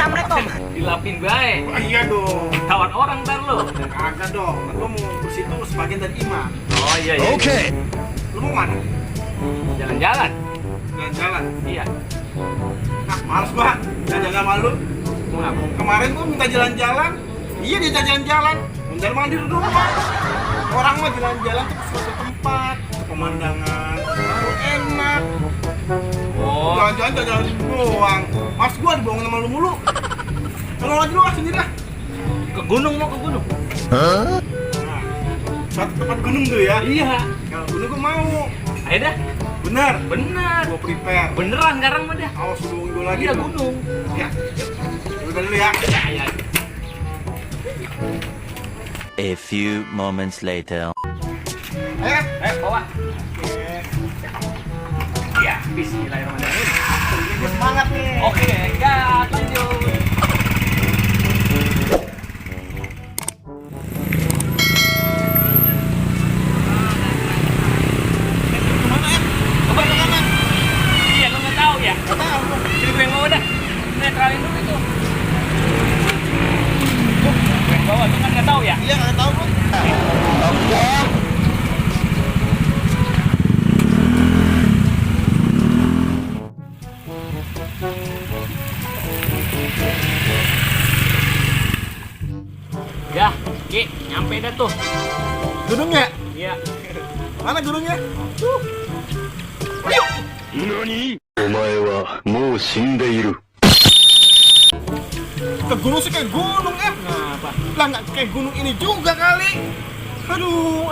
Assalamualaikum. Dilapin baik. Wah, iya dong. Tawan orang ntar lu. Kagak dong. Kan lo mau kursi itu sebagian dari iman. Oh iya iya. Oke. Lo mau mana? Jalan-jalan. Jalan-jalan. Iya. Nah, males gua. Jalan-jalan sama lu. Mau ngapa? Kemarin gua minta jalan-jalan. Iya dia jalan-jalan. Mondar mandir doang. Orang mah jalan-jalan tuh ke suatu tempat, pemandangan baru enak. Oh. Jalan-jalan doang. Mas gua dibohongin sama lu mulu. Kalau aja lu ah sendiri lah. Ke gunung mau ke gunung. Nah, suatu tempat gunung tuh ya. Iya. Kalau gunung gua mau. Ayo dah. Bener. Bener. Gua prepare. Beneran sekarang mah dah. Awas lu bohongin gua lagi. Iya lu. gunung. Ya. Udah dulu ya. Ya ya. A few moments later. Ayo. Bawa. Oke. Ya. Bismillahirrahmanirrahim. Ini semangat nih. Oke, gas lanjut. Kemana ya? Kemana kanan? Iya, lu nggak tahu ya? Gak tahu. Jadi gue yang bawa dah. Netralin dulu itu. Tuh, gue yang bawa, lu kan nggak tahu ya? Iya nggak tahu bro. Ya, Ki, nyampe dah tuh. Gunungnya? Iya. Mana gunungnya? 何お前はもう死んでいる。 Ke gunung sih kayak gunung ya. Kenapa? Lah nggak kayak gunung ini juga kali. Aduh.